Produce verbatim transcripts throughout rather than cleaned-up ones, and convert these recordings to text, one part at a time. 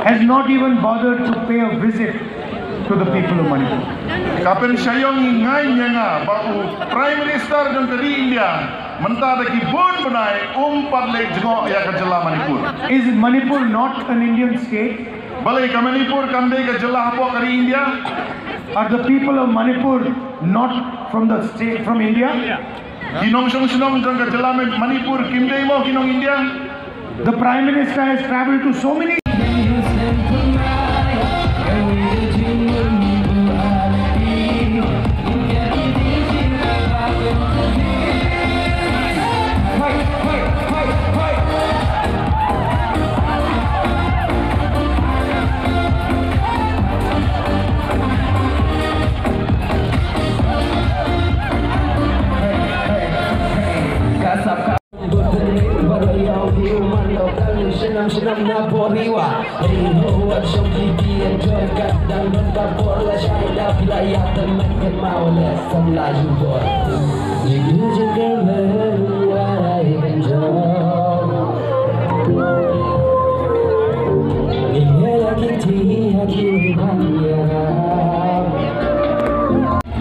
has not even bothered to pay a visit to the people of Manipur. Ka pynshai ïa ngi, ngai ïa nga ba u Prime Minister jong ka ri India mynta da ki bun bnai um pat leit jngoh ïa ka jylla Manipur. Is Manipur not an Indian state? Balei ka Manipur kam dei ka jylla hapoh ka ri India? Are the people of Manipur not from the state, from India? Ki nongshong shnong jong ka jylla Manipur kim dei mo ki nong India? The Prime Minister has travelled to so many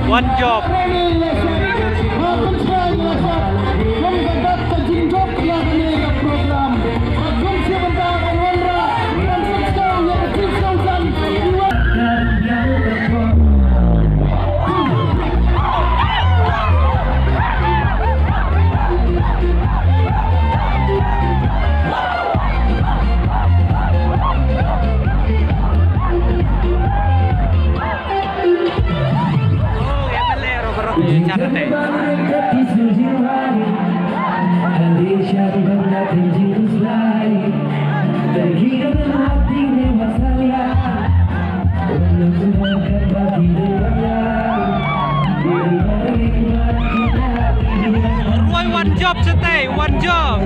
One job. Ruai wan job shatei, wan job.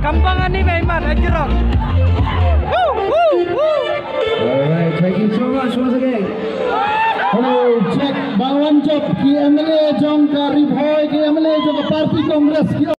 Kampang ani bai mat ajrong. Woo, woo, woo. All right, thank you so much once again. Hello, check. Bang wan jop ki M L A jong ka Ri Bhoi, ki M L A jong ka party Congress ki.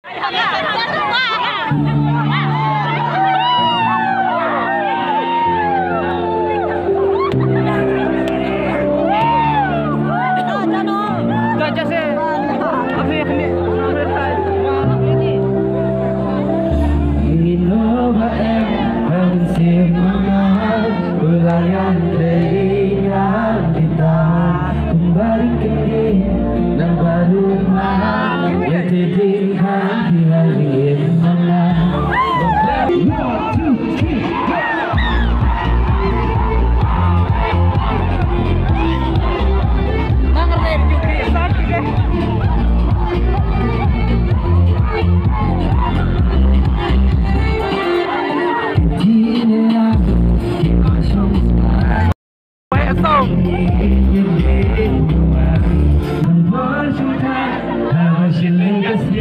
Lama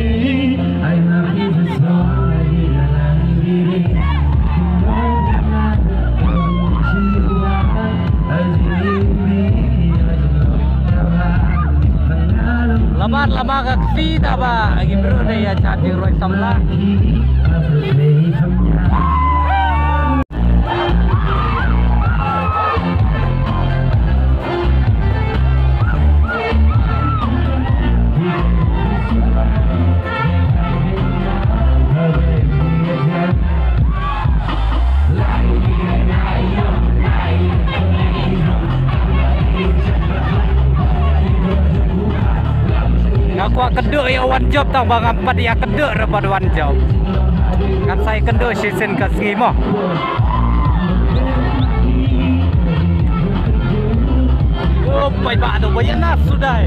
lama ka ksi ta ba agi bru dei ya chat di roi samla. Nga kwah kynduh ïa One Job tang ba ngam pat ïa kynduh ruh bad One Job. Ngan sa ïa kynduh shisien ka sngi mo. Oh, paidbah, tu banyak nas sudah.